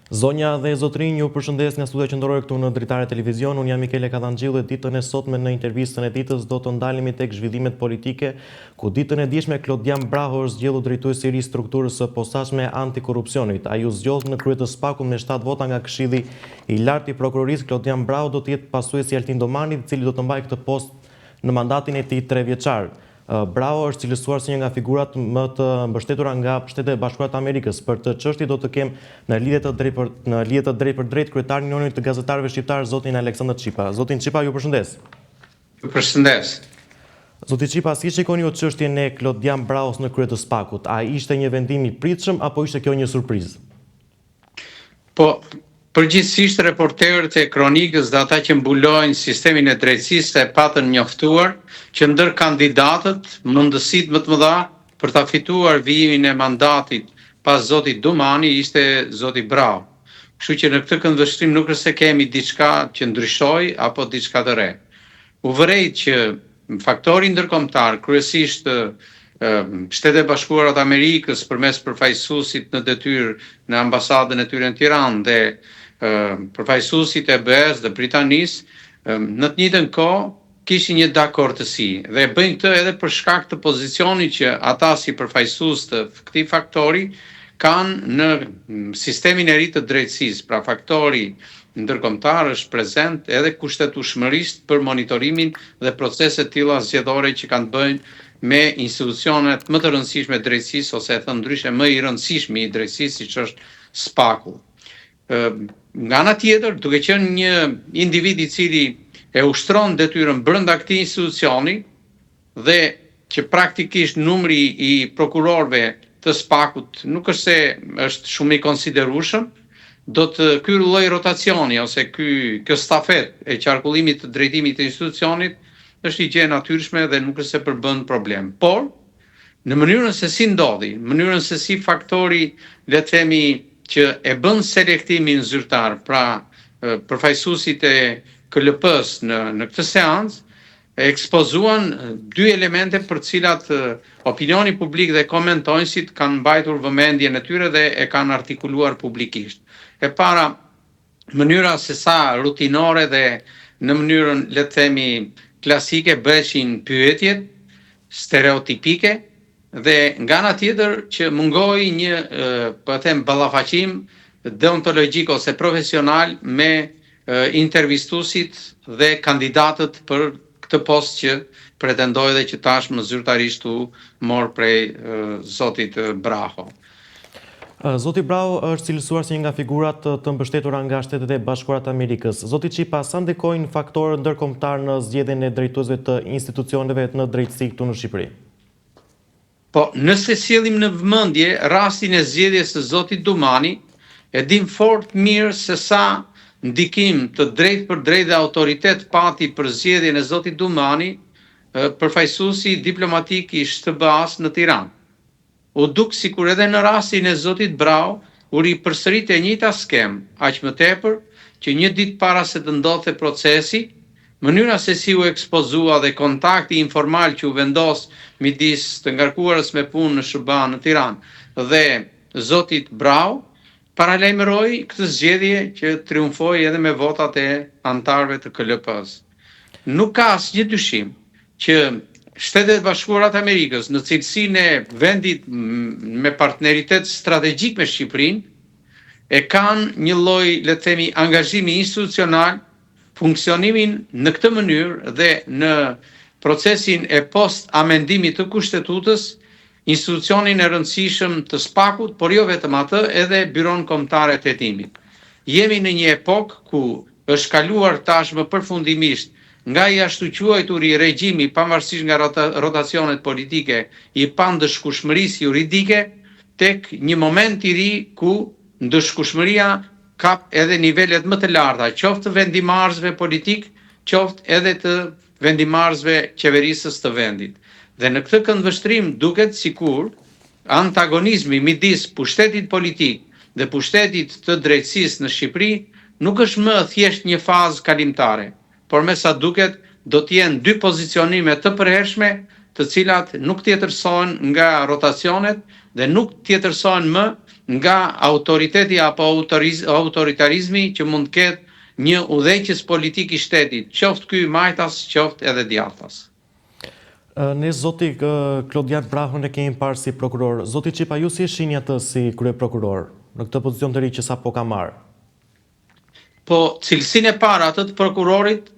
Zonja dhe zotërinj, ju përshëndes nga studio qendrore këtu në Dritare Televizion. Unë jam Mikele Kadhanxhiu dhe ditën e sotme në intervistën e ditës do të ndalemi tek zhvillimet politike, ku ditën e djeshme Klodian Braho është zgjedhur drejtues i ri i strukturës së posaçme antikorrupsionit. Ai u zgjodh në krye të SPAK-ut me 7 vota nga Këshilli i Lartë i Prokurorisë. Klodian Braho do të jetë pasuesi i Altin Dumanit, i cili do të mbajë këtë post në mandatin e tij trevjeçar. Braho është cilësuar si një nga figurat më të mbështetura nga Shtetet e Bashkuara të Amerikës. Për këtë çështje do të kem në lidhje të drejtpër në lidhje të drejtpërdrejtë kryetarin e Unionit të Gazetarëve Shqiptarë, zotin Aleksandër Çipa. Zoti Çipa, ju përshëndes. Ju përshëndes. Zoti Çipa, si shikoni ju çështjen e Klodian Brahos në krye të SPAK-ut? A ishte një vendim i pritshëm apo ishte kjo një surprizë? Po, përgjithësisht reporterët e kronikës dhe ata që mbulojnë sistemin e drejtësisë e patën njoftuar që ndër kandidatët, mundësitë më të mëdha për ta fituar vijimin e mandatit pas zotit Dumani ishte zoti Braho. Kështu që në këtë këndvështrim nuk është se kemi diçka që ndryshoi apo diçka të re. U vërejt që Faktori ndërkombëtar, kryesisht Shtetet e Bashkuara të Amerikës përmes përfaqësuesit në detyrë në ambasadën e tyre në Tiranë dhe përfaqësuesit e BE-së dhe Britanisë, në të njëjtën kohë kishin një dakortësi dhe e bëjnë këtë edhe për shkak të pozicionit që ata si përfaqësues të këtij faktori kanë në sistemin e ri të drejtësisë, pra faktori ndërkombëtar është prezent edhe kushtetushmërisht për monitorimin dhe procese të tilla zgjedhore që kanë të bëjnë me institucionet më të rëndësishme të drejtësisë ose e thënë ndryshe më i rëndësishmi i drejtësisë siç është SPAK-u. Nga ana tjetër, duke qenë një individ i cili e ushtron detyrën brenda këtij institucioni, dhe që praktikisht numri i prokurorëve të SPAK-ut nuk është se është shumë i konsiderueshëm, do të ky lloj rotacioni ose ky kjo stafetë e qarkullimit të drejtimit të institucionit është një gjë e natyrshme dhe nuk është se përbën problem. Por në mënyrën se si ndodhi, në mënyrën se si faktori, le të themi, që e bën selektimin zyrtar, pra përfaqësuesit e KLP-së në në këtë seancë, Ekspozuan dy elemente për të cilat opinioni publik dhe komentonjësit kanë mbajtur vëmendjen e tyre dhe e kanë artikuluar publikisht. E para, mënyra se sa rutinore dhe në mënyrën, le të themi, klasike bëheshin pyetjet, stereotipike, dhe nga ana tjetër që mungoi një, po e them, ballafaqim deontologjik ose profesional me intervistuesit dhe kandidatët për këtë post që pretendoi dhe që tashmë zyrtarisht u mor prej zotit Braho. Zoti Braho është cilësuar si një nga figurat të mbështetura nga Shtetet e Bashkuara të Amerikës. Zoti Çipa, sa ndikojnë faktorët ndërkombëtarë në zgjedhjen e drejtuesve të institucioneve në drejtësi këtu në Shqipëri? Po, nëse sjellim në vëmendje rastin e zgjedhjes së zotit Dumani, e dimë fort mirë se sa ndikim të drejtpërdrejtë dhe autoritet pati për zgjedhjen e zotit Dumani përfaqësuesi diplomatik i SHBA-së në Tiranë. U duk sikur edhe në rastin e zotit Braho u ripërsërit e njëjta skemë, aq më tepër që një ditë para se të ndodhte procesi, Mënyra se si u ekspozua dhe kontakti informal që u vendos midis të ngarkuarës me punë në SHBA në Tiranë dhe zotit Braho, paralajmëroi këtë zgjedhje që triumfoi edhe me votat e anëtarëve të KLP-së. Nuk ka asnjë dyshim që Shtetet e Bashkuara të Amerikës në cilësinë e vendit me partneritet strategjik me Shqipërinë e kanë një lloj, le të themi, angazhimi institucional Funksionimin në këtë mënyrë dhe në procesin e post amendimit të Kushtetutës, institucionin e rëndësishëm të SPAK-ut, por jo vetëm atë, edhe Byronë Kombëtare të Hetimit. Jemi në një epokë ku është kaluar tashmë përfundimisht nga i ashtuquajturi regjimi, pavarësisht nga rotacionet politike, i pandëshkueshmërisë juridike, tek një moment i ri ku ndëshkueshmëria kap edhe nivelet më të larta, qoftë të vendimmarrësve politikë, qoftë edhe të vendimmarrësve qeverisës të vendit. Dhe në këtë këndvështrim duket sikur antagonizmi midis pushtetit politik dhe pushtetit të drejtësisë në Shqipëri nuk është më thjesht një fazë kalimtare, por me sa duket do të jenë dy pozicionime të përhershme, të cilat nuk tjetërsohen nga rotacionet dhe nuk tjetërsohen më nga autoriteti apo autoritarizmi që mund të ketë një udhëheqës politik i shtetit, qoftë ky majtas, qoftë edhe djathtas. Ne zoti Klodian Brahon e kemi parë si prokuror. Zoti Çipa, ju si e shihni atë si kryeprokuror në këtë pozicion të ri që sapo ka marrë? Po, cilësinë e parë atë të prokurorit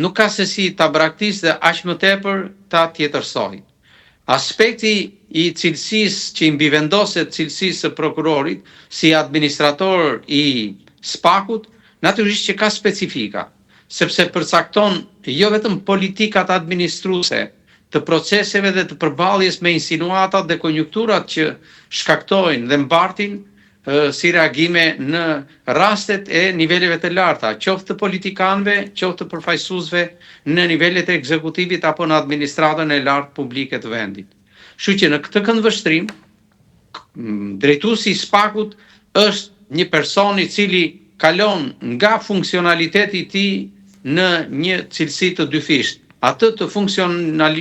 nuk ka se si ta braktisë dhe aq më tepër ta tjetërsojë. Aspekti i cilësisë që i mbivendoset cilësisë së prokurorit si administrator i SPAK-ut, natyrisht që ka specifika, sepse përcakton jo vetëm politikat administruese të proceseve dhe të përballjes me insinuatat dhe konjunkturat që shkaktojnë dhe mbartin si reagime në rastet e niveleve të larta, qoftë të politikanëve, qoftë të përfaqësuesve në nivelet e ekzekutivit apo në administratën e lartë publike të vendit. Kështu që në këtë këndvështrim, drejtuesi i SPAK-ut është një person i cili kalon nga funksionaliteti i tij në një cilësi të dyfishtë, atë të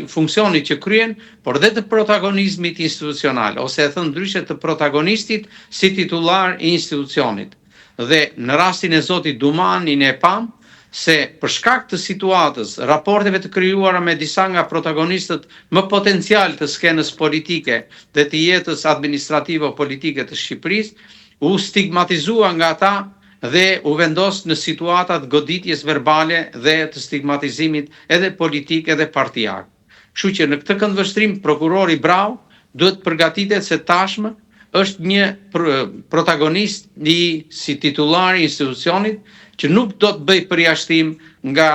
funksionit që kryen, por dhe të protagonizmit institucional, ose e thënë ndryshe të protagonistit si titullar i institucionit. Dhe në rastin e zotit Dumani ne e pamë se për shkak të situatës, raporteve të krijuara me disa nga protagonistët më potencialë të skenës politike dhe të jetës administrativo-politike të Shqipërisë, u stigmatizua nga ata dhe u vendos në situata të goditjes verbale dhe të stigmatizimit edhe politik edhe partiak. Kështu që në këtë këndvështrim prokurori Braho duhet të përgatitet se tashmë është një protagonist i si titullar i institucionit që nuk do të bëjë përjashtim nga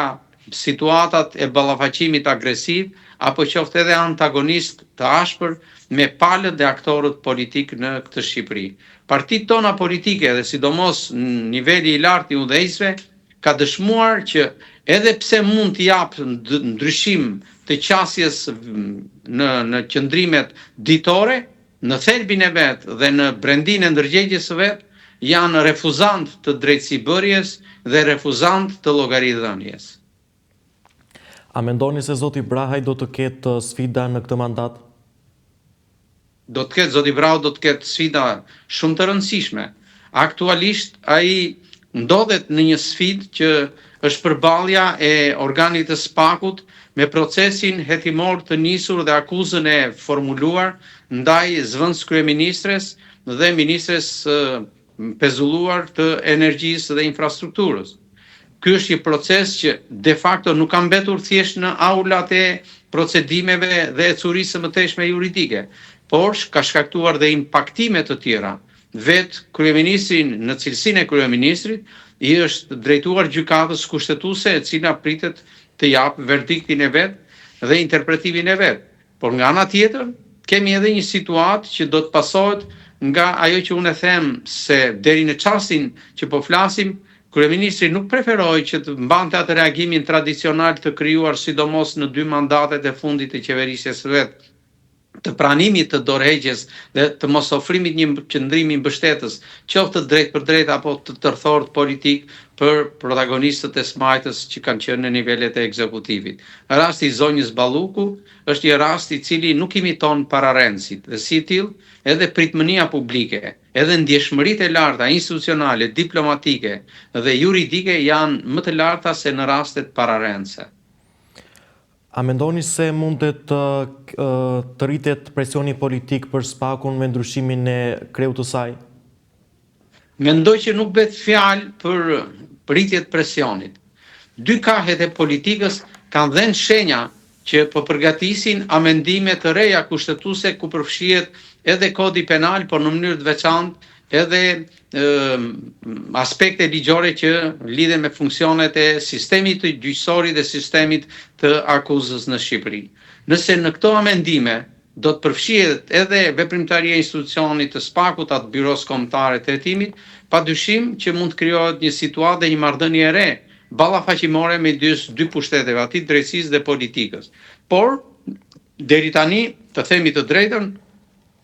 situatat e ballafaqimit agresiv apo qoftë edhe antagonist të ashpër me palët dhe aktorët politikë në këtë Shqipëri. Partitë tona politike dhe sidomos niveli i lartë i udhëheqësve ka dëshmuar që edhe pse mund të japë ndryshim të qasjes në në qëndrimet ditore, në thelbin e vet dhe në brendinë e ndërgjegjes së vet janë refuzantë të drejtësibërjes dhe refuzantë të llogaridhënies. A mendoni se zoti Brahaj do të ketë sfida në këtë mandat? Do të ketë, zoti Braho do të ketë sfida shumë të rëndësishme. Aktualisht ai ndodhet në një sfidë që është përballja e organit të SPAK-ut me procesin hetimor të nisur dhe akuzën e formuluar ndaj zëvendëskryeministres dhe ministres së pezulluar të Energjisë dhe Infrastrukturës. Ky është një proces që de facto nuk ka mbetur thjesht në aulat e procedimeve dhe ecurisë së mëtejshme juridike, por ka shkaktuar dhe impaktime të tjera. Vetë kryeministri në cilësinë e kryeministrit i është drejtuar Gjykatës Kushtetuese e cila pritet të japë verdiktin e vet dhe interpretimin e vet. Por nga ana tjetër, kemi edhe një situatë që do të pasohet nga ajo që unë e them se deri në çastin që po flasim, kryeministri nuk preferoi që të mbante atë reagimin tradicional të krijuar sidomos në dy mandatet e fundit të qeverisjes së vet, të pranimit të dorëheqjes dhe të mos ofrimit një qëndrimi mbështetës, qoftë të drejtpërdrejtë apo të tërthortë politik për protagonistët e së majtës që kanë qenë në nivelet e ekzekutivit. Rasti i zonjës Balluku është një rast i cili nuk imiton pararendësit dhe si i tillë edhe pritmënia publike, edhe ndjeshmëritë e larta institucionale, diplomatike dhe juridike janë më të larta se në rastet pararendëse. A mendoni se mundet të të rritet presioni politik për SPAK-un me ndryshimin e kreut të saj? Mendoj që nuk bëhet fjalë për rritje të presionit. Dy kahet e politikës kanë dhënë shenja që po përgatisin amendime të reja kushtetuese ku përfshihet edhe Kodi Penal, por në mënyrë të veçantë edhe aspekte ligjore që lidhen me funksionet e sistemit të gjyqësorit dhe sistemit të akuzës në Shqipëri. Nëse në këto amendime do të përfshihet edhe veprimtaria e institucionit të SPAK-ut atë Byrosë Kombëtare të Hetimit, padyshim që mund të krijohet një situatë dhe një marrëdhënie e re ballafaqimore midis dy pushteteve, atij të drejtësisë dhe politikës. Por deri tani, të themi të drejtën,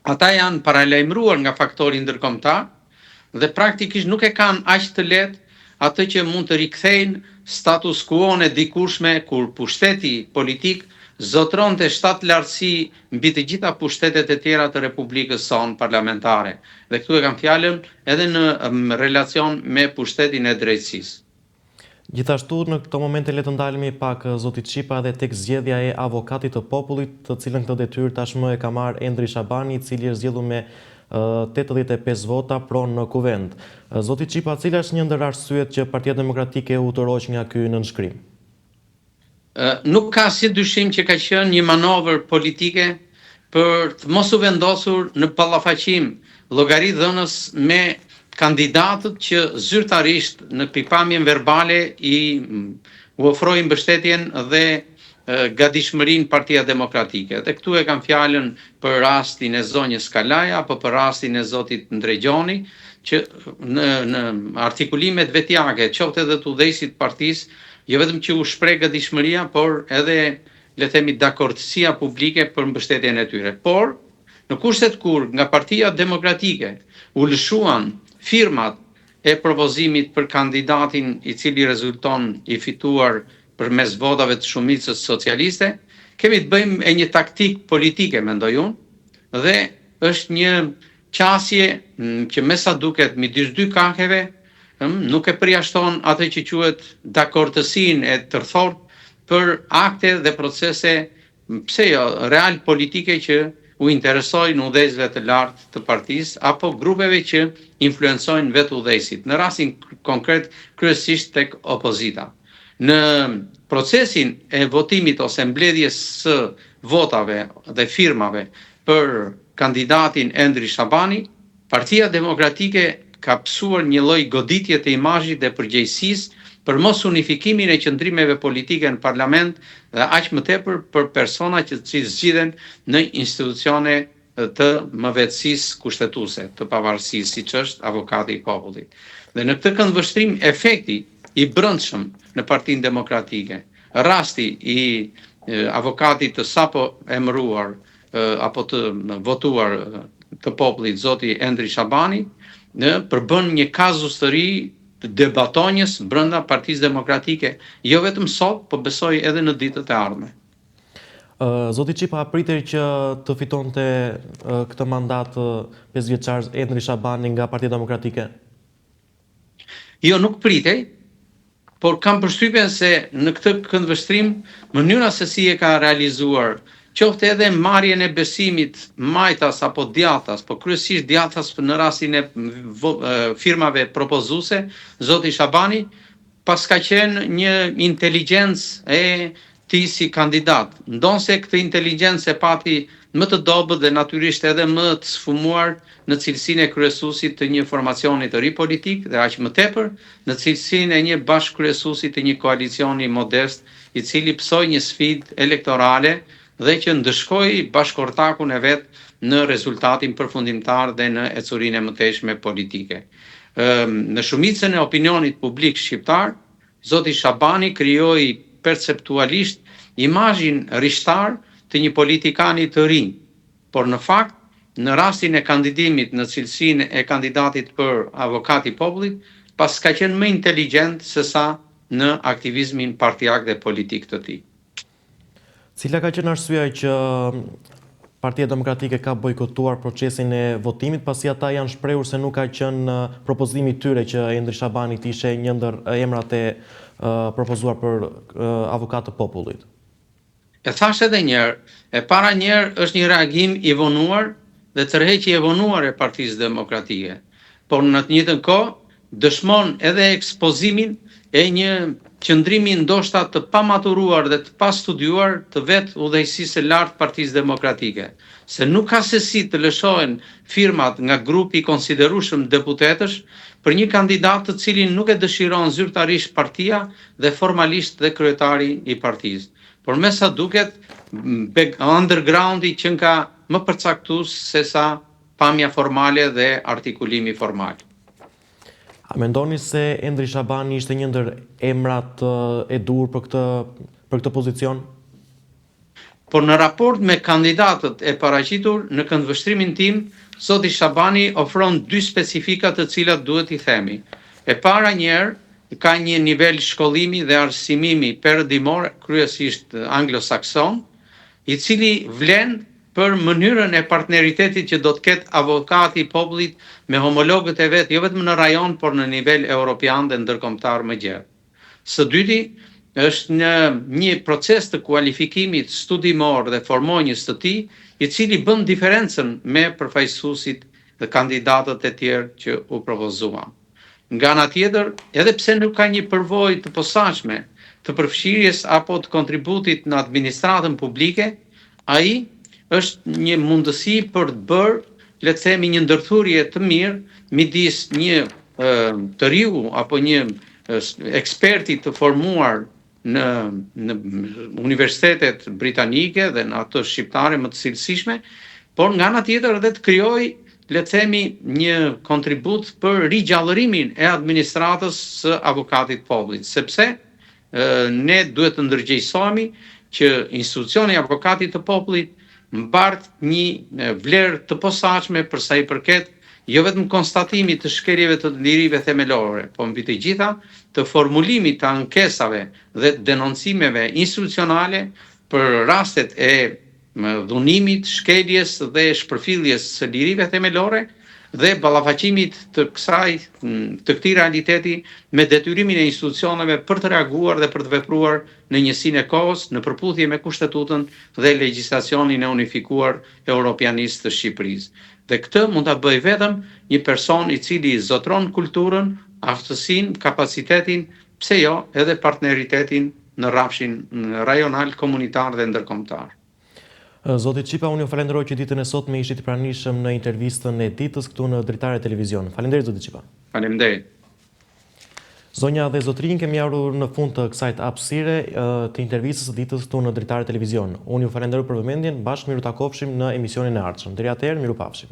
Ata janë paralajmëruar nga faktori ndërkombëtar dhe praktikisht nuk e kanë aq të lehtë atë që mund të rikthejnë status quo-në e dikurshme kur pushteti politik zotëronte shtatlartësi mbi të gjitha pushtetet e tjera të Republikës sonë parlamentare. Dhe këtu e kam fjalën edhe në relacion me pushtetin e drejtësisë. Gjithashtu, në këto momente le të ndalemi pak zoti Çipa edhe tek zgjedhja e Avokatit të Popullit, të cilën këtë detyrë tashmë e ka marrë Endri Shabani, i cili është zgjedhur me 85 vota pro në Kuvend. Zoti Çipa, cila është një ndër arsyet që Partia Demokratike u tërhoq nga ky nënshkrim? Nuk ka asnjë dyshim që ka qenë një manovër politike për të mos u vendosur në ballafaqim llogaridhënës me kandidatët që zyrtarisht në pikëpamjen verbale i u ofroi mbështetjen dhe gatishmërinë Partia Demokratike. Dhe këtu e kam fjalën për rastin e zonjës Kalaja apo për rastin e zotit Ndregjoni, që në në artikulimet vetjake, qoftë edhe të udhëheqësit të partisë, Jo vetëm që u shpreh gatishmëria, por edhe, le të themi, dakordësia publike për mbështetjen e tyre. Por, në kushtet kur nga Partia Demokratike u lëshuan firmat e propozimit për kandidatin i cili rezulton i fituar përmes votave të shumicës socialiste, kemi të bëjmë e një taktikë politike, mendoj unë, dhe është një qasje që me sa duket midis dy kaheve nuk e përjashton atë që quhet dakordësinë e tërthortë për akte dhe procese, pse jo, real politike që u interesojnë udhëheqësve të lartë të partisë apo grupeve që influencojnë vetë udhëheqësit, në rastin konkret kryesisht tek opozita. Në procesin e votimit ose mbledhjes së votave dhe firmave për kandidatin Endri Shabani, Partia Demokratike ka pësuar një lloj goditje të imazhit dhe përgjegjësisë për mosunifikimin e qëndrimeve politike në parlament dhe aq më tepër për persona që zgjidhen në institucione të mëvetësisë kushtetuese, të pavarësisë, siç është Avokati i Popullit. Dhe në këtë këndvështrim efekti i brendshëm në Partinë Demokratike, rasti i avokatit të sapo emëruar apo të votuar të popullit zoti Endri Shabani, në përbën një kazus të ri të debatonjës brenda Partisë Demokratike, jo vetëm sot, po besoj edhe në ditët e ardhme. Zoti Çipa, a pritej që të fitonte këtë mandat pesëvjeçar Endri Shabani nga Partia Demokratike? Jo, nuk pritej, por kam përshtypjen se në këtë këndvështrim, mënyra se si e ka realizuar, qoftë edhe marrjen e besimit majtas apo djathtas, po kryesisht djathtas në rastin e firmave propozuese, zoti Shabani, paska qenë një inteligjencë e tij si kandidat, ndonëse këtë inteligjencë e pati më të dobët dhe natyrisht edhe më të sfumuar në cilësinë e kryesuesit të një formacioni të ri politik dhe aq më tepër në cilësinë e një bashkëkryesuesi të një koalicioni modest i cili pësoi një sfidë elektorale dhe që ndëshkoi bashkëortakun e vet në rezultatin përfundimtar dhe në ecurinë e mëtejshme politike. Në shumicën e opinionit publik shqiptar, Zoti Shabani krijoi perceptualisht imazhin rishtar të një politikani të ri, por në fakt, në rastin e kandidimit në cilësinë e kandidatit për Avokat i Popullit, paska qenë më inteligjent sesa në aktivizmin partiak dhe politik të tij. Cila ka qenë arsyeja që Partia Demokratike ka bojkotuar procesin e votimit, pasi ata janë shprehur se nuk ka qenë propozimi i tyre që Endri Shabani të ishte një ndër emrat e propozuar për avokat të popullit? E thashë edhe një herë, e para një herë është një reagim i vonuar dhe tërheqje e vonuar e Partisë Demokratike, por në të njëjtën kohë dëshmon edhe ekspozimin e një qëndrimi ndoshta të pamaturuar dhe të pastudiuar të vetë udhëheqësisë së lartë të Partisë Demokratike, se nuk ka sesi të lëshohen firmat nga grupi i konsiderueshëm deputetësh për një kandidat të cilin nuk e dëshiron zyrtarisht partia dhe formalisht dhe kryetari i partisë. Por me sa duket, underground-i qenka më përcaktues sesa pamja formale dhe artikulimi formal. A mendoni se Endri Shabani ishte një ndër emrat e duhur për këtë për këtë pozicion? Por në raport me kandidatët e paraqitur, në këndvështrimin tim, zoti Shabani ofron dy specifika të cilat duhet t'i themi. E para njëherë, ka një nivel shkollimi dhe arsimimi perëndimor, kryesisht anglo-sakson, i cili vlen për mënyrën e partneritetit që do të ketë Avokati i Popullit me homologët e vet jo vetëm në rajon, por në nivel europian dhe ndërkombëtar më gjerë. Së dyti, është në një proces të kualifikimit studimor dhe formonjës të tij, i cili bën diferencën me përfaqësuesit dhe kandidatët e tjerë që u propozuan. Nga ana tjetër, edhe pse nuk ka një përvojë të posaçme të përfshirjes apo të kontributit në administratën publike, ai është një mundësi për të bërë, le të themi, një ndërthurje të mirë midis një të riu apo një eksperti të formuar në në universitetet britanike dhe në ato shqiptare më të cilësishme, por nga ana tjetër edhe të krijojë, le të themi, një kontribut për rigjallërimin e administratës së avokatit të popullit, sepse ne duhet të ndërgjegjësohemi që institucioni i avokatit të popullit mbart një vlerë të posaçme për sa i përket jo vetëm konstatimit të shkeljeve të lirive themelore, po mbi të gjitha të formulimit të ankesave dhe denoncimeve institucionale për rastet e dhunimit, shkeljes dhe shpërfilljes së lirive themelore dhe ballafaqimit të kësaj të këtij realiteti me detyrimin e institucioneve për të reaguar dhe për të vepruar në njësinë e kohës, në përputhje me Kushtetutën dhe legjislacionin e unifikuar europianist të Shqipërisë. Dhe këtë mund ta bëjë vetëm një person i cili zotëron kulturën, aftësinë, kapacitetin, pse jo edhe partneritetin në rrafshin rajonal, komunitar dhe ndërkombëtar. Zoti Çipa, unë ju falenderoj që ditën e sotme ishit i pranishëm në intervistën e ditës këtu në Dritare Televizion. Faleminderit zoti Çipa. Faleminderit. Zonja dhe zotërinj, kemi ardhur në fund të kësaj hapësire të intervistës së ditës këtu në Dritare Televizion. Unë ju falenderoj për vëmendjen, bashkë mirutakofshim në emisionin e ardhshëm. Deri atëherë, mirupafshim.